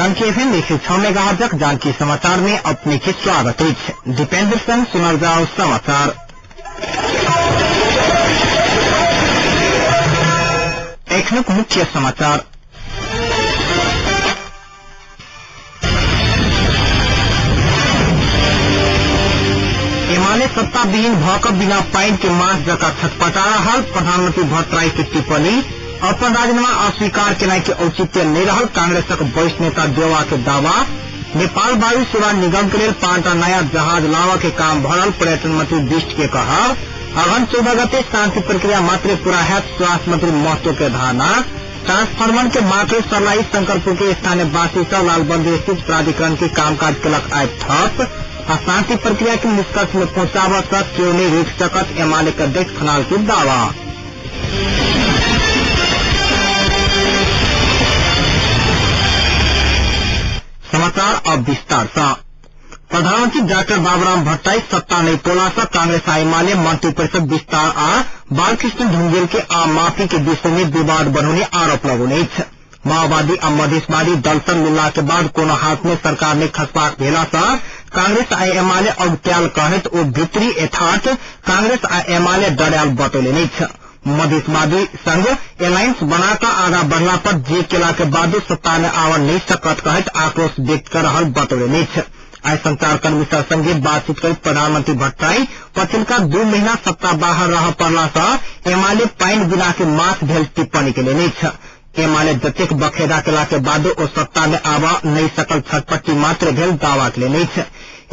Janaki FM 106 मेगाहर्जक Janaki समाचार में अपने के स्वागत अछि। दीपेंद्र संग सुनल जाओ समाचार। एखनुक मुख्य समाचार। एमाले सत्ता विहीन भऽ कऽ बिना पानि के माछ जकाँ छटपटा रहल प्रधानमंत्री भट्टराई के टिप्पणी। अपन राजीनामा अस्वीकार केनाइ के औचित्य नहि रहल कांग्रेसक वरिष्ठ नेता देवा के दावा। नेपाल वायु सेवा निगम के लेल 5टा नया जहाज लाबऽ के काम भऽ रहल पर्यटन मंत्री बिष्ट के कहब। अगहन 14 गते शांति प्रक्रिया मात्रे पूरा हैत स्वास्थ्य मंत्री महतो के धारणा। ट्रांसफार्मर के मात्र सर्लाही शंकरपुर के स्थानीय वासी सब लालबंदी स्थित प्राधिकरण के कामकाज केलक आइ ठप। आ शांति प्रक्रिया के निष्कर्ष में पहुंचाबऽ से केओ नहीं रोकि सकत एमाले के अध्यक्ष खनाल के दावा। समाचार अब विस्तार से। प्रधानमंत्री डॉक्टर बाबूराम भट्टराई सत्ता नहीं पौला से कांग्रेस आ एमाले मंत्री परिषद विस्तार आ बालकृष्ण ढुंगेल के आम माफी के विषय में विवाद बढ़ौने आरोप लगौने अछि। माओवादी आ मधेशवादी दल से मिलला के बाद कोनो हाथ में सरकार ने खसबाक भेला से कांग्रेस आ एमाले अगत्याल कहैत ओ भीतरी यथार्थ कांग्रेस आ एमाले डरायल बतौलनि अछि। मधेशवादी संग एलायंस बना कऽ आगा बढ़ला पर जे केला के बादो सत्ता में आबऽ नहीं सकत कहैत आक्रोश व्यक्त कर रहल बतौलनि अछि। आइ संचारकर्मी सब संगे बातचीत करैत प्रधानमंत्री भट्टराई पछिलका 2 महीना सत्ता बाहर रहऽ पड़ला सँ एमाले पानि बिना के माछ भेल टिप्पणी केलनि अछि। एमाले जतेक बखेदा केला के बादो ओ सत्ता में आबऽ नहीं सकल छटपट्टी मात्र भेल दावा केलनि अछि।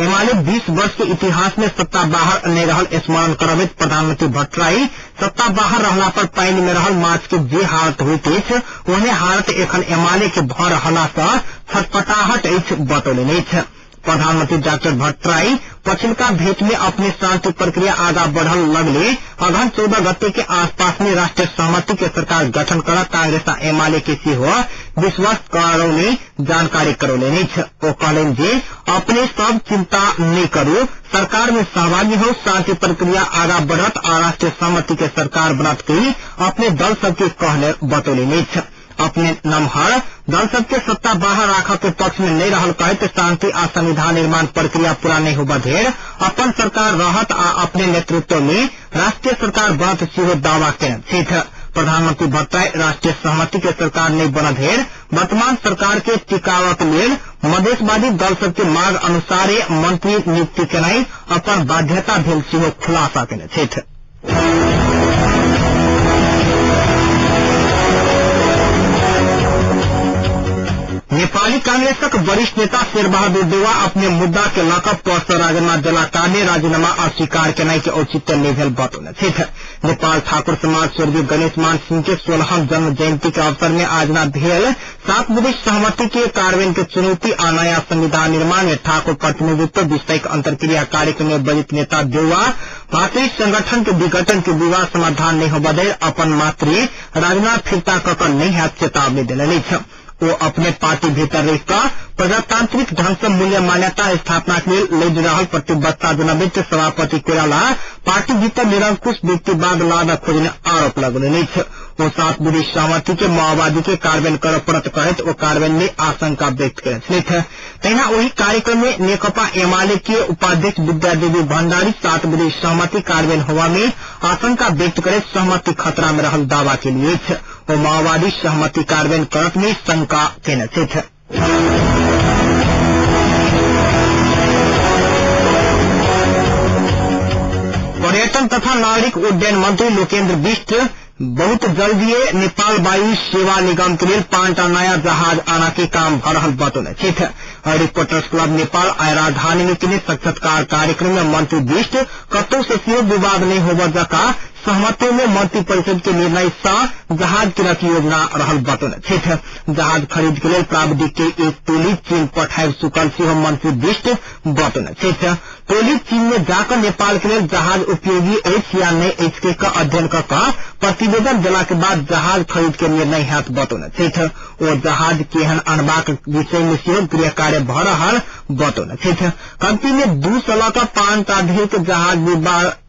एमाले 20 वर्ष के इतिहास में सत्ता बाहर नहीं रहल स्मरण करबैत प्रधानमंत्री भट्टराई सत्ता बाहर रहला पर पानि में रहल माछ के जे हालत होइत अछि ओहने हालत एखन एमाले के भऽ रहला सँ छटपटाहट अछि बतौलनि अछि। प्रधानमंत्री डॉक्टर भट्टराई पछिलका भेंट में अपने शांति प्रक्रिया आगा बढ़ल लगले अगहन 14 गते के आसपास में राष्ट्रीय सहमति के सरकार गठन कर कांग्रेस आ एमाले के सेहो विश्वास करौने जानकारी करौलनि अछि। ओ कहलनि जे अपने सब चिंता नहीं करू, सरकार में सहभागी हो, शांति प्रक्रिया आगा बढ़त आ राष्ट्रीय सहमति के सरकार बनत की अपने दल सबके कहने बतौलनि अछि। अपने नमहर दल सबके सत्ता बाहर राखऽ के पक्ष में नहीं रहल कहैत शांति आ संविधान निर्माण प्रक्रिया पूरा नहीं होबऽ धरि अपन सरकार रहत आ अपने नेतृत्व में राष्ट्रीय सरकार बनत सेहो दावा केने छथि। प्रधानमंत्री भट्टराई राष्ट्रीय सहमति के सरकार नहीं बनऽ धरि वर्तमान सरकार के टिकावक लेल मधेशवादी दल सबके मांग अनुसारे मंत्री नियुक्ति केनाइ अपन बाध्यता भेल सेहो खुलासा केने छथि। नेपाली कांग्रेसक वरिष्ठ नेता शेरबहादुर देउवा अपने मुद्दा के लऽ कऽ पद सँ राजीनामा देला कारणे राजीनामा अस्वीकार केनाइ के औचित्य नहि भेल बतौने छथि। नेपाल ठाकुर समाज स्वर्गीय गणेश मान सिंह के 16म जन्म जयंती के अवसर में आयोजना भेल 7 बुंदी सहमति के कार्यान्वयन के चुनौती आ नया संविधान निर्माण में ठाकुर प्रतिनिधित्व विषयक अंतर्क्रिया कार्यक्रम में बजित नेता देउवा भातृ संगठन के विघटन के विवाद समाधान नहीं होबऽ धरि अपन मातृ राजीनामा फिर्ता कऽ कऽ नहि हैत चेतावनी देलनि अछि। ओ अपने पार्टी भीतर रहि कऽ प्रजातांत्रिक ढंग से मूल्य मान्यता स्थापना के लेल लड़ि रहल प्रतिबद्धता जनबैत सभापति कोइराला पार्टी भीतर निरंकुश व्यक्तिवाद लादऽ खोजने आरोप लगौलनि अछि। ओ 7 बुंदी सहमति के माओवादी के कार्यान्वयन करऽ पड़त कहैत ओ कार्यान्वयन में आशंका व्यक्त केने छलथि। तहिना ओहि कार्यक्रम में नेकपा एमाले के उपाध्यक्ष विद्यादेवी भण्डारी 7 बुंदी सहमति कार्यान्वयन होबा में आशंका व्यक्त करैत सहमति खतरा में रहल दावा केलनि अछि। ओ माओवादी सहमति कार्यान्वयन करत में शंका केने छथि। पर्यटन तथा नागरिक उड्डयन मंत्री लोकेन्द्र बिष्ट बहुत जल्दीए नेपाल वायु सेवा निगम के लेल 5टा नया जहाज आना के काम भऽ रहल बतौने छथि। रिपोर्टर्स क्लब नेपाल आइ राजधानी में केने साक्षात्कार कार्यक्रम में मंत्री बिष्ट कतौ से सेहो विवाद नहीं होबऽ जकाँ सहमति में मंत्री परिषद के निर्णय सँ जहाज किनक योजना रहल बतौने छथि। जहाज खरीद के लेल प्राविधिक के एक टोली चीन पठाबि चुकल सेहो मंत्री बिष्ट बतौने छथि। टोली चीन में जाकऽ नेपाल के लेल जहाज उपयोगी अछि या नहि अछि के अध्ययन कऽ कऽ प्रतिवेदन देला के बाद जहाज खरीद के निर्णय हैत बतौने छथि। ओ जहाज केहन अनबाक विषय में सेहो गृह कार्य भऽ रहल बतौने छथि। कम्ती में 2 सँ लऽ कऽ 5 टा धरि के जहाज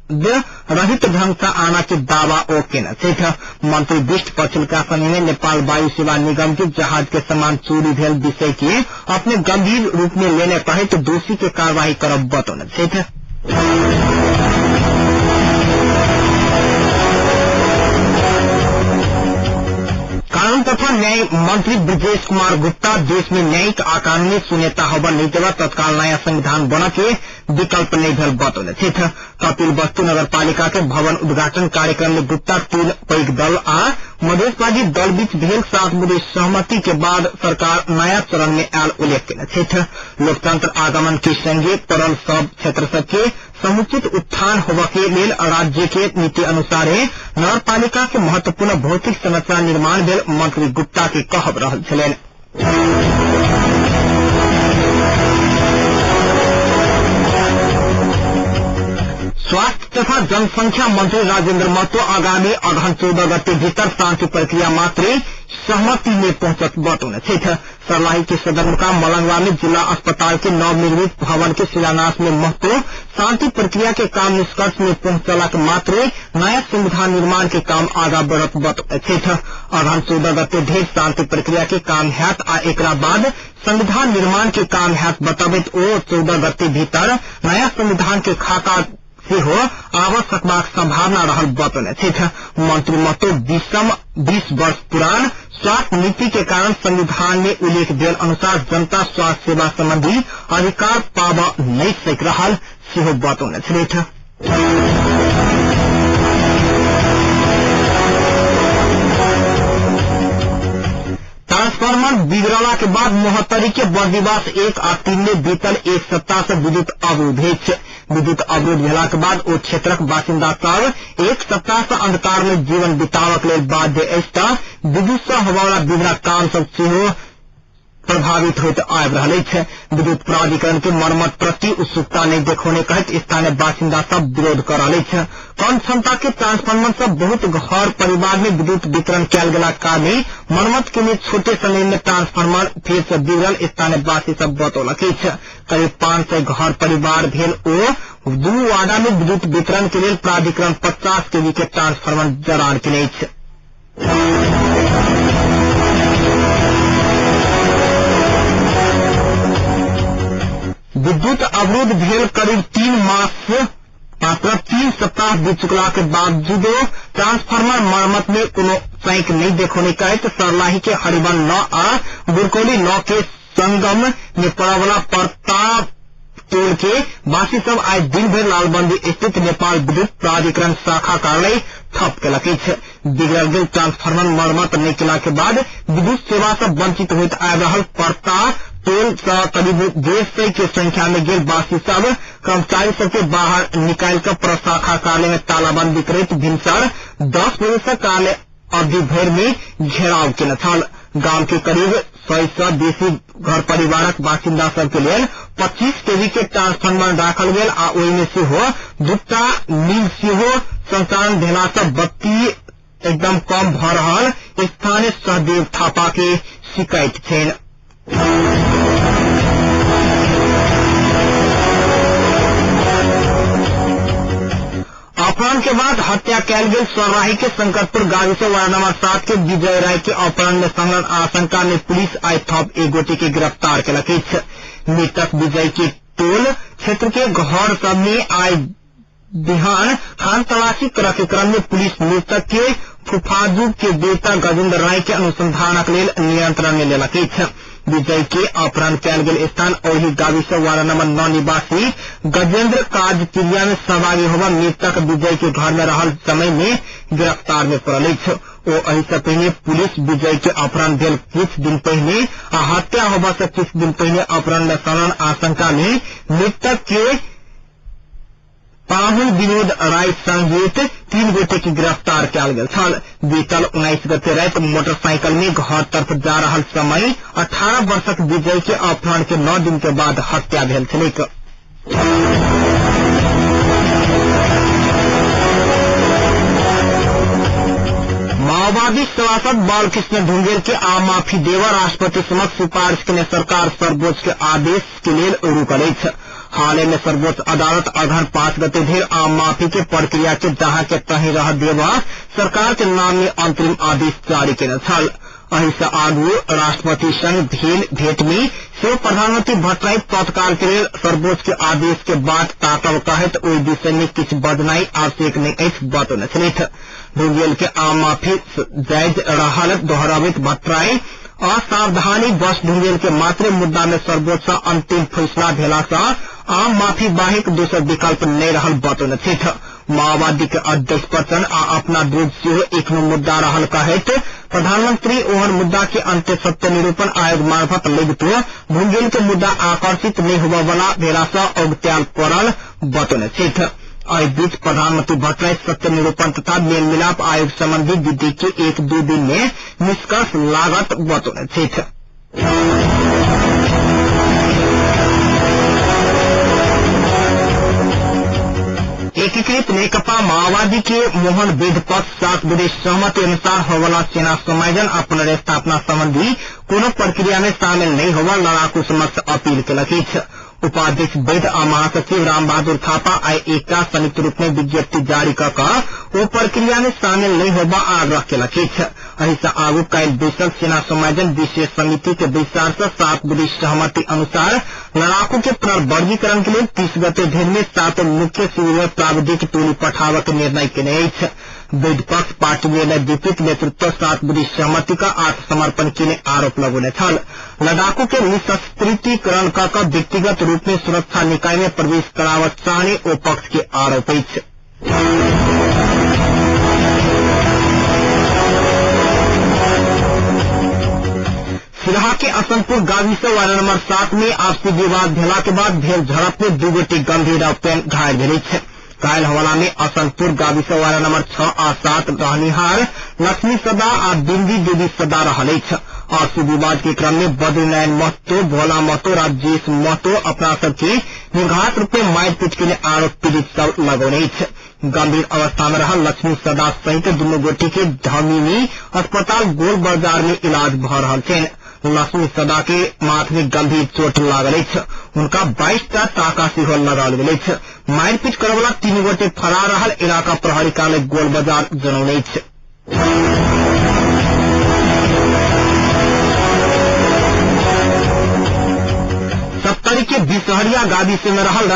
रहित ढंग से आना के दावा ओ केने छथि। मंत्री बिष्ट पछिलका समय में नेपाल वायु सेवा निगम के जहाज के सामान चोरी भेल विषय के अपने गंभीर रूप में लेने कहैत दोषी के कार्यवाही करब बतौने छथि। कानून तथा न्याय मंत्री ब्रजेश कुमार गुप्ता देश में न्यायिक आ कानूनी शून्यता होबय नहि देबय तत्काल नया संविधान बनऽ के विकल्प नहि भेल बतौने छथि। कपिल वस्तु नगरपालिका के भवन उद्घाटन कार्यक्रम में गुप्ता तीन पैघ दल आ मधेशवादी दल बीच भेल 7 बुंदे सहमति के बाद सरकार नया चरण में आयल उल्लेख केने छथि। लोकतंत्र आगमन के संगे पड़ल सब क्षेत्र सबके समुचित उत्थान होबय के लेल राज्य के नीति अनुसारे नगरपालिका के महत्वपूर्ण भौतिक संरचना निर्माण भेल मंत्री गुप्ता के कहब रहल छलनि। स्वास्थ्य तथा जनसंख्या मंत्री राजेंद्र महतो आगामी अगहन 14 गते भीतर शांति प्रक्रिया मात्रे सहमति में पहुंचत बतौने छथि। सर्लाही के सदरमुकाम मलंगवा में जिला अस्पताल के नवनिर्मित भवन के शिलान्यास में महतो शांति प्रक्रिया के काम निष्कर्ष में पहुंचला के मात्रे नया संविधान निर्माण के काम आगा बढ़त बतौने छथि। अगहन 14 गते ढेर शांति प्रक्रिया के काम हैत आ एकरा बाद संविधान निर्माण के काम हैत बतबैत ओ 14 गते भीतर नया संविधान के खाका सेहो आबऽ सकबाक संभावना रहल बतौने छथि। मंत्री महतो 20 वर्ष पुरान स्वास्थ्य नीति के कारण संविधान में उल्लेख भेल अनुसार जनता स्वास्थ्य सेवा संबंधी अधिकार पाबऽ नहि सकि रहल सेहो बतौने छलथि। ट्रांसफार्मर बिगड़ला के बाद महोत्तरी के बर्दिवास 1 आ 3 में बीतल एक सप्ताह से विद्युत अवरोध अछि। विद्युत अवरोध भेला के बाद ओ क्षेत्रक बासिन्दा सब एक सप्ताह से अंधकार में जीवन बितावक लेल बाध्य अछि त विद्युत से होबयवला विभिन्न काम सब सेहो प्रभावित होइत आबि रहल अछि। विद्युत प्राधिकरण के मरम्मत प्रति उत्सुकता नहि देखौने कहैत स्थानीय बासिन्दा सब विरोध कर रहल अछि। कम क्षमता के ट्रांसफार्मर सब बहुत घर परिवार में विद्युत वितरण कयल गेला कारणे मरम्मत के लिए छोटे समय में ट्रांसफार्मर फेर से बिगड़ल स्थानीय वासी सब बतौलक अछि। करीब 500 घर परिवार भेल ओ 2 वार्डा में विद्युत वितरण के लेल प्राधिकरण 50 केवी के ट्रांसफार्मर जड़ान केने अछि। विद्युत अवरोध भेल करीब 3 मास मात्र 3 सप्ताह बीत चुकला के बावजूदो ट्रांसफार्मर मरम्मत में कोनो चैक नहीं देखौने कहैत सर्लाही के हरिवन 9 आ बुरकौली 9 के संगम में पड़वला प्रताप टोल के वासी सब आइ दिन भरि लालबंदी स्थित नेपाल विद्युत प्राधिकरण शाखा कार्यालय ठप केलक अछि। बिगड़ल गेल ट्रांसफार्मर मरम्मत नहि केला के बाद विद्युत सेवा से वंचित होइत आबि रहल प्रताप टोल से करीब 150 के संख्या में गेल वासी सब कर्मचारी सबके बाहर निकालि कऽ प्रशाखा कार्यालय में तालाबंदी करैत भिनसर 10 बजे से कार्यालय अवधि भरि में घेराव केने छल। गाम के करीब 100 से बेसी घर परिवारक बासिन्दा सबके लेल 25 केवी के ट्रांसफार्मर राखल गेल आ ओहि में सेहो 2टा मिल सेहो संचालन भेला से बत्ती एकदम कम भ रहल स्थानीय सहदेव थापा के शिकायत छनि। अपहरण के बाद हत्या कैल गेल सर्लाही के शंकरपुर गावी से वार्ड नंबर 7 के विजय राय के अपहरण में संलग्न आशंका में पुलिस आइ थप एक गोटे के गिरफ्तार केलक अछि। मृतक विजय के टोल क्षेत्र के घर सब में आइ बिहान खान तलाशी करऽ के क्रम में पुलिस मृतक के फुफाजू के बेटा गजेंद्र राय के अनुसंधानक लेल नियंत्रण में लेलक अछि। विजय के अपहरण कैल गेल स्थान ओहि गावी से वार्ड नंबर 9 निवासी गजेंद्र काज क्रिया में सहभागी होबऽ मृतक विजय के घर में रहल समय में गिरफ्तार में पड़ल अछि। ओ एहि से पहिने पुलिस विजय के अपहरण भेल किछु दिन पहिने आ हत्या होबऽ से किछु दिन पहिने अपहरण में संलग्न आशंका में मृतक के पाहुन विनोद राय संगीत 3 गोटे के गिरफ्तार कयल गेल छल। बीतल 19 गते राति मोटरसाइकिल में घर तरफ जा रहल समय 18 वर्षक विजय के अपहरण के 9 दिन के बाद हत्या भेल छलैक। माओवादी माओवादी सभासद बालकृष्ण ढुंगेल के आमाफी देवा राष्ट्रपति समक्ष सिफारिश केने सरकार सर्वोच्च के आदेश के लेल रुकल अछि। हाल में सर्वोच्च अदालत अगहन 5 गते धरि आम माफी के प्रक्रिया के जहां के तहीं रह देवा सरकार के नाम में अंतरिम आदेश जारी केने छल। एहि से आगू राष्ट्रपति संग भेल भेंट में सेहो प्रधानमंत्री भट्टराई तत्काल के लेल सर्वोच्च के आदेश के बाद ताकब कहैत ओहि विषय में किछु बजनाई आवश्यक नहि अछि बतौने छलथि। ढुंगेल के आम माफी जायज रहल दोहराबैत भट्टराई असावधानी बस ढुंगेल के मात्र मुद्दा में सर्वोच्च अंतिम फैसला भेला से आम माफी बाहेक दोसर विकल्प नहि रहल बतौने छथि। माओवादी के अध्यक्ष प्रचण्ड आ अपना विरुद्ध सेहो एखनो मुद्दा रहल कहैत प्रधानमंत्री ओहन मुद्दा के अंत्य सत्य निरूपण आयोग मार्फत लगितो ढुंगेल के मुद्दा आकर्षित नहि होबय वाला भेला से औगत्याल पड़ल बतौने छथि। एहि बीच प्रधानमंत्री भट्टराई सत्य निरूपण तथा मेल मिलाप आयोग संबंधी विधि के 1-2 दिन में निष्कर्ष लागत बतौने छथि। एकीकृत नेकपा माओवादी के मोहन वैद्य पक्ष 7 बुधे सहमति अनुसार होवला सेना समायोजन आ पुनर्स्थापना संबंधी कोनो प्रक्रिया में शामिल नहीं होवा लड़ाकू समक्ष अपील केलक अछि। उपाध्यक्ष वैद्य आ महासचिव रामबहादुर थापा आइ एकटा संयुक्त रूप में विज्ञप्ति जारी क कऽ ओ प्रक्रिया में शामिल नहीं होबा आग्रह केलक अछि। एहि से आगू काल्हि बैसल सेना समायोजन विशेष समिति के बैसार से 7 बुधे सहमति अनुसार लड़ाकू के पुनर्वर्गीकरण के लेल 30 गते धरि में 7 मुख्य शिविर में प्राविधिक टोली पठाबऽ के निर्णय केने अछि। वैद्य पक्ष पार्टी निर्णय विपरीत नेतृत्व 7 बुधे सहमति का आत्मसमर्पण केने आरोप लगौने छल। लड़ाकू के निशस्त्रीकरण क कऽ व्यक्तिगत रूप में सुरक्षा निकाय में प्रवेश कराबऽ चाहने ओ पक्ष के आरोप अछि। सिरहा के असनपुर गावी से वार्ड नंबर 7 में आपसी विवाद भेला के बाद भेल झड़प में 2 गोटे गंभीर रूप घायल भेल अछि। घायल हवाला में असनपुर गावी से वार्ड नंबर 6 आ 7 रहनिहार लक्ष्मी सदा आ बिंदी देवी सदा रहल अछि। आपसी विवाद के क्रम में बद्रीनारायण महतो, भोला महतो, राजेश महतो अपना सबके निर्घात रूप में मारिपीट के आरोप पीड़ित सब लगौने अछि। गंभीर अवस्था में रहल लक्ष्मी सदा सहित दुनू गोटे के धमीनी अस्पताल गोल बाजार में इलाज भ रहल छनि। लक्ष्मी सदा के माथ में गंभीर चोट लागल अछि। हुनका 22 टा टाका सेहो लगाओल गेल अछि। मारिपीट करवला 3 गोटे फरार रहल इलाका प्रहरी कार्यालय गोल बाजार जनौने अछि। सप्तरी के बिसहरिया गादी से में रहल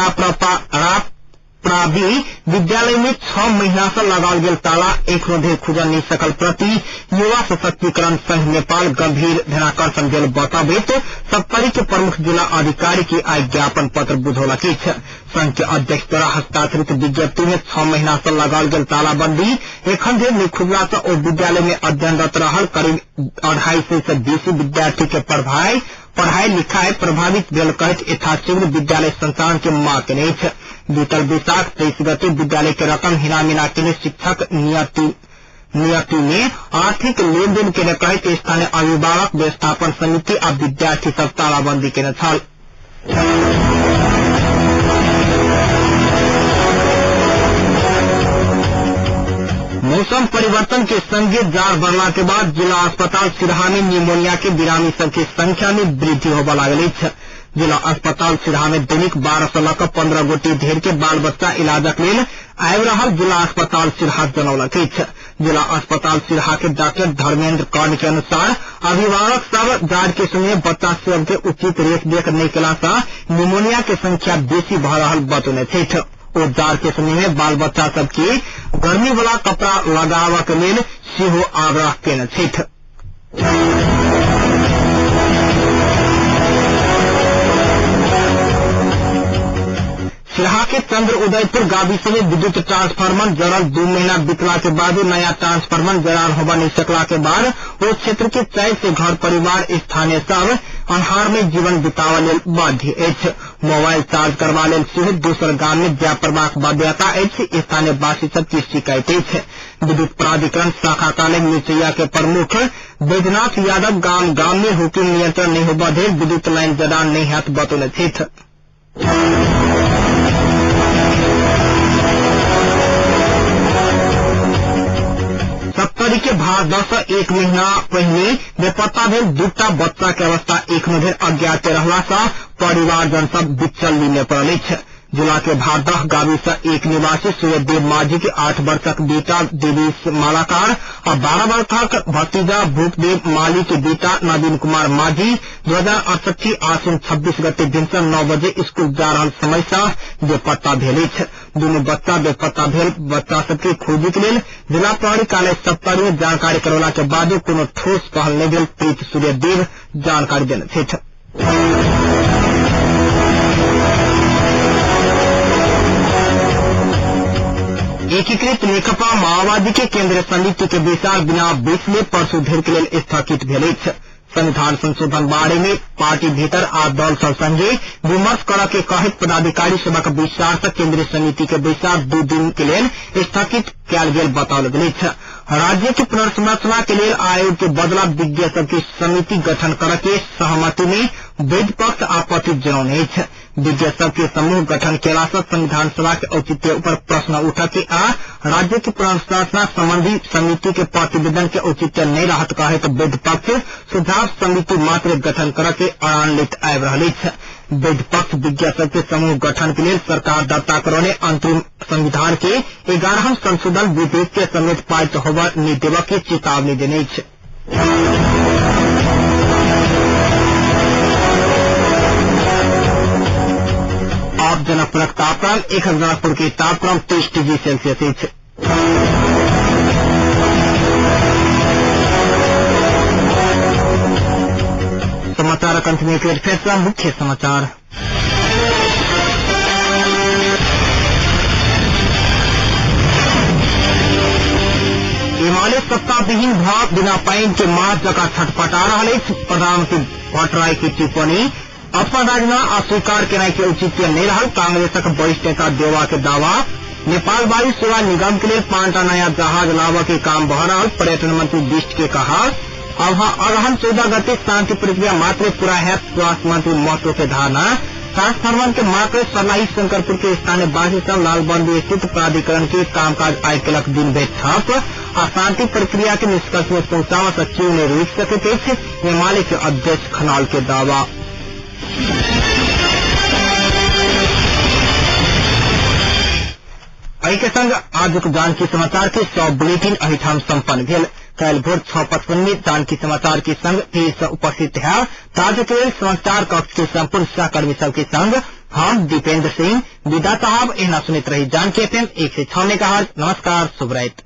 राप्रावी विद्यालय में 6 महीना से लगाओल गेल ताला एखनो धरि खुजल नहि सकल प्रति युवा सशक्तिकरण संघ नेपाल गंभीर ध्यानाकर्षण भेल बताबैत सप्तरी के प्रमुख जिला अधिकारी के आइ ज्ञापन पत्र बुझौलक अछि। संघ के अध्यक्ष द्वारा हस्ताक्षरित विज्ञप्ति में 6 महीना से लगाओल गेल तालाबंदी एखन धरि नहि खुजला से ओ विद्यालय में अध्ययनरत रहल करीब 250 से बेसी विद्यार्थी के पढ़ाई लिखाई प्रभावित भेल कहैत यथाशीघ्र विद्यालय संचालन के मांग केने अछि। बीतल बैसाख 23 गते विद्यालय के रकम हिनामिना केने शिक्षक नियति में आर्थिक लेनदेन केने कहैत स्थानीय अभिभावक व्यवस्थापन समिति आ विद्यार्थी सब तालाबंदी केने छल। मौसम परिवर्तन के संगे जाड़ बढ़ला के बाद जिला अस्पताल सिरहा में निमोनिया के बिरामी सबके संख्या में वृद्धि होबय लागल अछि। जिला अस्पताल सिरहा में दैनिक 12 से लऽ कऽ 15 गोटे धरि के बाल बच्चा इलाजक लेल आबि रहल जिला अस्पताल सिरहा जनौलक अछि। जिला अस्पताल सिरहा के डॉक्टर धर्मेंद्र कर्ण के अनुसार अभिभावक सब जाड़ के समय बच्चा सब के उचित रेख देख नहि केला से निमोनिया के संख्या बेसी भऽ रहल बतौने छथि। ओ जाड़ के समय में बाल बच्चा सबके गर्मी वाला कपड़ा लगाबऽ के लेल सेहो आग्रह केने छथि। सिरहा के चंद्र उदयपुर गाविसे में विद्युत ट्रांसफार्मर जरल 2 महीना बीतला के बाद नया ट्रांसफार्मर जरान होबा नहीं सकला के बाद वो क्षेत्र के 400 घर परिवार स्थानीय सब अन्हार में जीवन बितावा लेल बाध्य अछि। मोबाइल चार्ज करवा लेल सेहो दोसर गाम में जाय पड़बाक बाध्यता अछि। स्थानीय वासी सब की शिकायत अछि। विद्युत प्राधिकरण शाखा कार्यालय मिर्चैया के प्रमुख बैजनाथ यादव गाम गाम में हुकिंग नियंत्रण नहीं होबा धरि विद्युत लाइन जडान नहीं हैत बतौने छथि। सप्तरी के के भारदह सँ एक महीना पहिने बेपत्ता भेल दूटा बच्चा के अवस्था एखनो धरि अज्ञात रहला सँ परिवारजन सब विचल्ली मे पड़ल अछि। जिला के भारदह गावी सँ एक निवासी सूर्यदेव माझी के 8 वर्षक बेटा देवेश मालाकार आ 12 वर्षक भतीजा भूपदेव माली के बेटा नवीन कुमार माझी 2068 आश्विन 26 गते भिनसर 9 बजे स्कूल जा रहल समय सँ बेपत्ता भेल अछि। दुनू बच्चा बेपत्ता भेल बच्चा सबके खोजी के लेल जिला प्रहरी कार्यालय सप्तरी में जानकारी करौला के बादो कोनो ठोस पहल नहि भेल प्रीत सूर्यदेव जानकारी देने छथि। एकीकृत नेकपा माओवादी के केंद्रीय समिति के बैसार बिना बैसले परसू धरि के लेल स्थगित भेल अछि। संविधान संशोधन बारे में पार्टी भीतर आ दल सब संगे विमर्श करऽ के कहैत पदाधिकारी सभक बैसार से केंद्रीय समिति के बैसार 2 दिन के लेल स्थगित कयल गेल बताओल गेल अछि। राज्य के पुनर्संरचना के लेल आयोग के बदला विज्ञ सबके समिति गठन करऽ के सहमति में वैध पक्ष आपत्ति जनौने अछि। विज्ञ सबके समूह गठन केला से संविधान सभा के औचित्य ऊपर प्रश्न उठऽ के आ राज्य के पुनर्संरचना संबंधी समिति के प्रतिवेदन के औचित्य नहीं रहत कहैत वैध पक्ष सुझाव समिति मात्र गठन करऽ के अड़ान लैत आबि रहल अछि। वैध पक्ष विज्ञ सबके समूह गठन के लेल सरकार दर्ता करौने अंतरिम संविधान के 11वां संशोधन विधेयक के समेत पारित होबऽ नहि देबऽ के चेतावनी देने अछि। आप जनकपुरक तापक्रम एखन जनकपुर के तापक्रम 23 डिग्री सेल्सियस अछि। समाचारक अंत में एक बेर फेर सँ मुख्य समाचार। एमाले सत्ताविहीन भऽ बिना पानि के माछ जकाँ छटपटा रहल अछि। प्रधानमंत्री भट्टराई के टिप्पणी अपन राजीनामा अस्वीकार केनाइ के औचित्य नहि रहल। कांग्रेसक वरिष्ठ नेता देवा के दावा। नेपाल वायु सेवा निगम के लेल 5टा नया जहाज लाबऽ के काम भऽ रहल। पर्यटन मंत्री बिष्ट के कहा अब अगहन 14 गते शांति प्रक्रिया मात्र पूरा हैत। स्वास्थ्य मंत्री महतो के धारणा। ट्रांसफार्मर के मात्र सर्लाही शंकरपुर के स्थानीय वासी सब लालबंदी स्थित प्राधिकरण के कामकाज आइ केलक दिन भरि ठप आ शांति प्रक्रिया के निष्कर्ष में पहुंचाबऽ से क्यों नहीं रोकि सकैत अछि। एमाले के अध्यक्ष खनाल के दावा। एहि के संग आजुक जानकी समाचार के 100 बुलेटिन एहिठाम संपन्न भेल। काल्हि भोर 6:55 में जानकी समाचार के संग फिर से उपस्थित है। ताज के लेल समाचार कक्ष के संपूर्ण सहकर्मी सबके संग हम दीपेंद्र सिंह विदा साहब। एहना सुनैत रही जानकी एफएम 106 मेगाहर्ट्ज। नमस्कार, शुभ राति।